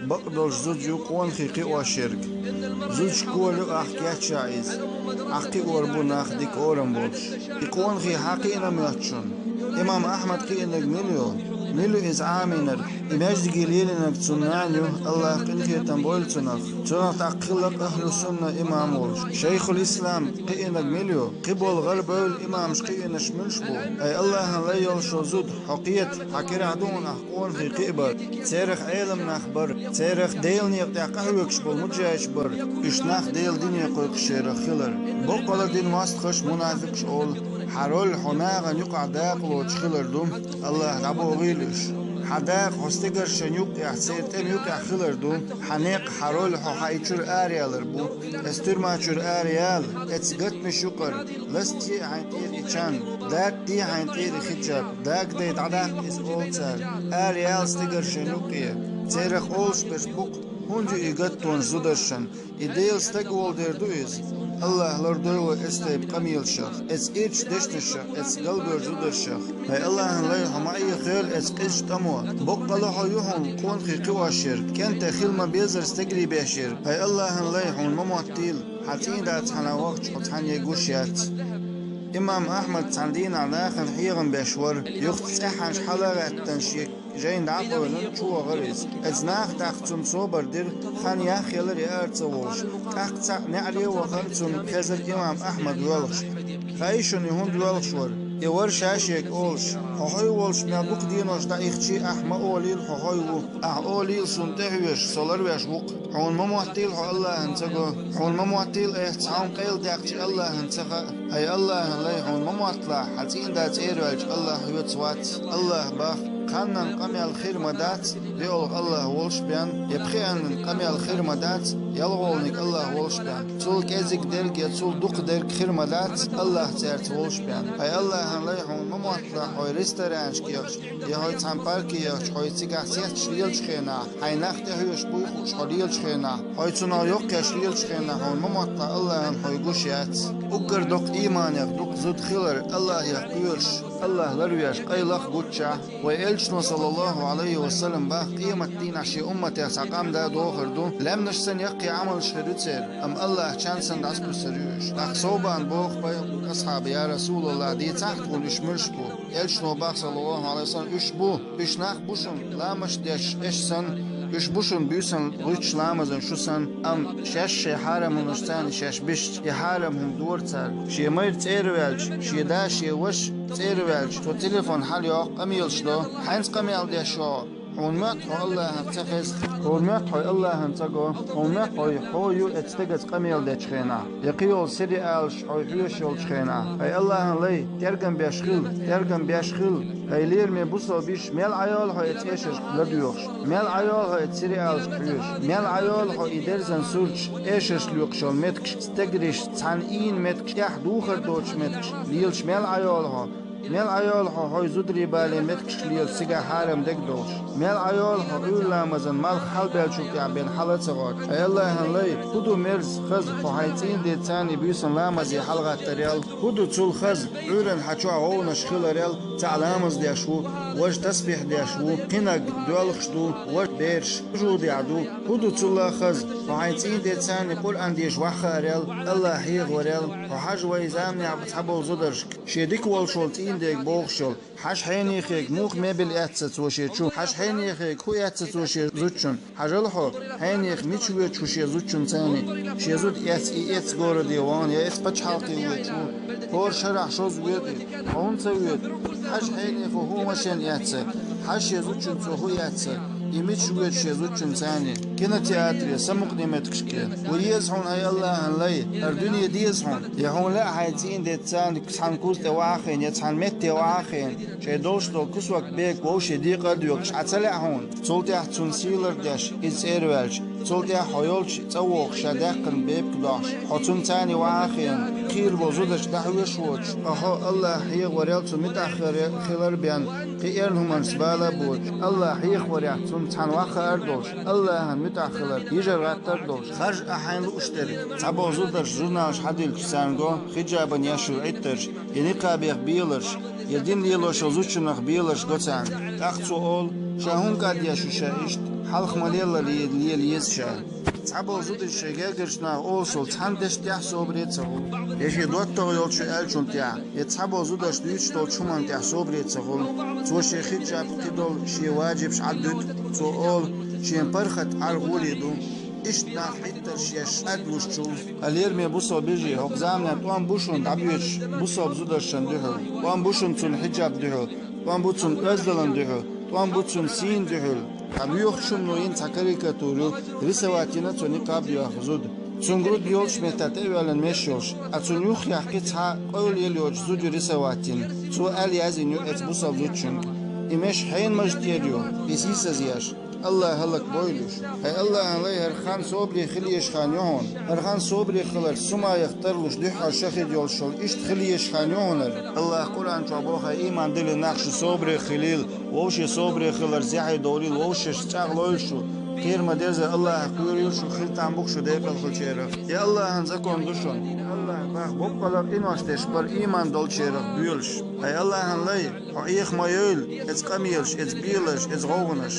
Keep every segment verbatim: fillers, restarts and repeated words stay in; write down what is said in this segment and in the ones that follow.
Бакъдолуш зуда ю къонахий кхиош ерг. Зуда школа ю ахь кечъян иза. Ахь кхиор бу нах дика орам болуш. И къонахий хьан кхиъна моьтту шуна? Имам Ахьмад кхиънарг мила ю? Мила ю иза Ӏамийнарг? И маьждиге лелийнарг цунна нана ю, Аллаха къинхетам бойла цунах. Цунах тӀаккха хилла ахьлу сунна имам волуш. Шайхул-Ислам кхиънарг мила ю? Кхин болу гӀарабевлла имамаш кхиънарш муьлш бу? Ай Аллахьан лай йолуш зуда, хьо кхета, хьан карахь ду хьуна ахь къонахий кхиабар, церах Ӏелам нах бар, церах Делан некъа тӀехь къахьоьгуш болу муджахӀидаш бар, уьш нах Делан дине кхойкхуш ерах хилар. Баккъалла динан мостагӀаша, мунафикъаша олу: хьан роль хьо нахана юкъахь дакъа лоцуш хилар ду, Аллаха дӀабохийла уьш. Хьан дакъа хьо стегаршна юккъехь, церан тӀеман юкъехь хилар ду, хьан некъ, хьан роль хьо хьайн чуьра араялар бу. Аса туьрма чуьра араяла, эцу гатмаш юкъара, ластае хьайн тӀера и чан, датде хьайн тӀера и хиджаб, дагадайта дӀадаккха иза олу цара, араяла стегаршна юккъе, церах олуш берш бу-кх, хӀунда ю и гатдонаш зударшна, и Делан стаг волу дер ду иза. Аллаха лардойла вай эцу тайпа къамелашах, эцу ирчу дешнашах, эцу галбевллачу зударшах. Хьай Аллахьан лай, хьо ма Ӏехайойла эцу къизачу тӀамо. Баккъалла хьо ю хьуна къонахий кхиош ерг, кӀентий хила ма безара стегарий беш ерг. Хьай Аллахьан лай, хьуна ма моттийла, хьан цӀийнда цхьана вахча хьо цхьаьннега гуш яц. Имам Ахьмад цхьана дийнахь нахана хьехам беш вара, юха цӀеххьана хьала а гӀаьттина шен жайна дӀа а къевлина, чу вахара иза. Эцу наха тӀаккха цунна собар дира, хан яхъелира и ара ца волуш. ТӀаккха цхьаъ неӀаре а вахана, цунна хезира имам Ахьмад воьлхуш. Хаий шуна и хӀунда воьлхуш вара? И вара ша шега олуш: хьо хьой волуш мел дукха денош дӀаихчий, ахь ма олийла хьо хьой ву. Ахь олийла, шуна тӀехьоьжуш, со ларвеш ву-кх. Хьуна ма моттийла хьо Аллахьан ца го. Хьуна ма моттийла айхьа цхьа хӀума къайладаьккхича Аллахьан ца хаьа. Хьай Аллахьан лай, хьуна ма мотталахь, хьан цӀийнда цӀера ваьлча Аллах хьоьца вац. Аллах бах: кханнан къамел хир ма дац, виолгӀа Аллах волуш бен, я пхиъаннан къамел хир ма дац, ялхолгӀаниг Аллах волуш бен. Цул кӀезиг дерг я цул дукха дерг хир ма дац, Аллах цаьрца волуш бен. Хьай Аллахьан лай, хьуна ма мотталахь, хьой ресторанашка ехча, я хьой цхьана парке ехча, хьой цигахь цецаш лелачу хенахь, хьайн нах тӀехьоьжуш буй хууш хьо лелачу хенахь, хьой цунах йоккхеш лелачу хенахь, хьуна ма мотталахь, Аллахьан хьой гуш яц. Уггар доккха ийманех ду-кх зуда хилар, Аллахьех кхоьруш, Аллах ларвеш, къайлаха гуччахь. Вай элчано, саллаллаху Ӏалайхи ва саллам, бах къематдийнахь шен умматех цхьа къам дан дохур ду, лаьмнаш санна яккхий Ӏамалш хир ю церан, амма Аллах чан санна дӀасакхуьссур ю уьш. ТӀаккха совбан боху пайхамаран асхьаба: «Я Расулаллах, дийцахьа тхуна уьш муьлш бу?» Элчано бах, саллаллаху Ӏалайхи ва саллам: «Уьш бу, уьш нах бу шуна ламазаш деш эш санна, уьш бу шуна буьйсанна гӀуьттуш ламазан шу санна, амма шаьш шайн хьарам хӀуманаш царна шаьш бишча, и хьарам хӀума дора цара. Шен майра цӀера ваьлча, шен да, шен ваша цӀера ваьлча, цо телефон хьалайоккху, къамелаш до. Хьаьнца къамел деш ю хьо? Хьуна моьтту хьо Аллахьан ца хеза? Хьуна моьтту хьо Аллахьан ца го? Хьуна моьтту хьо, хьо ю эцу стегаза къамел дечу хенахь, я кхин йолу сериалаш хьо хьоьжуш йолчу хенахь? Хьай Аллахьан лай, тергам беш хила, тергам беш хила. Хьай лераме бусалба йиша, мел Ӏайолу хьо эцу эшаршка ладоьгӀуш? Мел Ӏайолу хьо эцу сериалашка хьоьжуш? Мел Ӏайолу хьо и дерзан сурташ, эшарш лоькхуш йолу меттигаш, стегарш, цхьана ийна меттигаш, тӀехь духар доцуш меттигаш лелаш мел Ӏайолу хьо? Мел Ӏайолу хьо хьой зударий бале меттигаш лелаш, цигахь хьарам дерг долуш? Мел Ӏайолу хьо Ӏуьйра ламазан малх хьалабаьллачул тӀаьхьа бен хьала а ца гӀоттуш? Хьай Аллахьан лай, хӀун ду мерза, хаза хьо хьайн цӀийнан деца царний буьйсанна ламазе хьалагӀаттарал? ХӀун ду цул хаза Ӏуьйранна хьан чохь гӀовгӀанаш хиларал, цхьаъ ламаз деш ву, важа тасбихь деш ву, кхинаг доьлхуш ду, важа бераш сужудехь ду? ХӀун ду цул а хаза хьо хьайн цӀийнан деца царний Къуръан дешаш ваха хаарал, Аллах хьехаварал? Хьо хьажа вай заманахь цхьаболу зударшка, шен дика волуш волу цӀийнан дега бохуш йолу: «Хьажа хьенехега, муха мебель эцна цо шен чу? Хьажа хьенехега, хӀун эцна цо шен зудчунна? Хьажал хьо, хьенех мича воьду шен зудчунна царний? Шен зуда эцна и эцу городе вахана, я эцу пачхьалкхе воьду? ХӀора шарахь шозза воьду и. Хьо хӀунда ца воьду? Хьажа хьенехо хӀун машен эцна? Хьажа шен зудчунна цо хӀун эцна? И мича воьду шен зудчунна царний? Кинотеатре, самукъане меттигашке. Ву еза хьуна, хьай Аллахьан лай, хӀара дуьне деза хьуна? Я хьуна лаьа хьайн цӀийнан деца царна цхьана куз тӀе ваха а хиъна, я цхьана метте ваха а хиъна, шайн долуш долу кусок бекан вовшийн декъа а доьгуш, Ӏа ца лаьа хьуна? Цул тӀаьхьа цунна сийлар деш, иза цӀера ваьлча, цул тӀаьхьа хьо йолчу цӀа вогӀуш, ша даьккхина бепиг дохьуш, хьо цунна царний ваха а хиъна, кхийра болу зударшка дӀахьоьжуш воцуш, ткъа хьо Аллах хьехаварал, цунна муьтӀахь хилар, хилар бен, кхин эрна хӀуманашца бала а боцуш, Аллах хьехаварехь цунна цхьаьна ваха хаар долуш, Аллахьан муьтӀахь хилар йижар гӀаттар долуш, харжа ахь хьайна лууш дерг. Цхьаболу зударша журналаш хьадиллича, царна го хиджабана еш йолу Ӏиттарш, я никъабех беларш, я дин лелош йолу зудчунах беларш го царна. ТӀаккха цо олу: Ша хӀун кӀад еш ю ша иштта? Хьалха ма лелла ле-, лела еза ша. Цхьаболу зудаш шайн гергарчу наха олуш волу цхьана дешна тӀехь собаре а ца хуьлу. Я шен доттагӀа йолчу аьллачун тӀехь, я цхьаболу зудаш дуьйцуш долчу хӀуманна тӀехь собаре а ца хуьлу. Цо шен хиджаб кхидолу, шен ваджибаш Ӏаддуьту, цо олу, шен паргӀат Ӏар гӀоле ду. Иштта нах хӀиттарш еш кӀадлуш чу. Ткъа лераме бусалба вежарий, хӀокху заманахь тӀом бу шуна дӀабоьдуш бусалба зударшна дуьхьал. ТӀом бу шуна цуьнан хиджаб дуьхьал. ТӀом бу цуьнан оьздалан дуьхьал, тӀом бу цуьнан сийна дуьхьал. Ткъа боьхачу хӀумано йина цхьа карикатура ю, рисовать йина цо никъаб йоху зуда. Цуьнан грудь йолчу метта тӀе а ваьллина меш йолуш, а цунна юххехь кхин цхьа къевлла елла йоцуш зуда ю рисовать йина. Цо аьлла яздина ю эцу бусалба зудчуьнга. И меш хьенан мажа тӀера ю, и сийсаз еш. Аллах хӀаллакбойла уьш. ХӀай Аллахьан лай, хӀара хан собаре хила езаш хан ю хьуна. ХӀара хан собаре хиларца Сумаях тарлуш дуьххьара шахид йолуш волу, иштта хила езаш хан ю хьуна хӀара. Аллаха Къуръан чохь боху: «Хьай ийман диллина нах, шу собаре хилийла, вовше собаре хиларца яхье довлийла, вовшашца чӀагӀлойла шу. Кхера ма-деззара Аллаха кхоьрийла шу, хила там бу-кх шу декъал хилчарах». И Аллахьан закон ду шуна. Аллаха боху: «Боккъала къинош деш бара ийман долчарах боьлуш». ХӀай Аллахьан лай, хьо Ӏеха ма йойла эцу къамелаш, эцу беларш, эцу гӀовгӀанаш.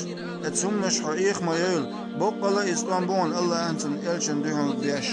Эцу хӀуманаш хьо Ӏеха ма йойла. Боккъала иза тӀом бу хьуна Аллахьан, цуьнан элчанан дуьхьал беш.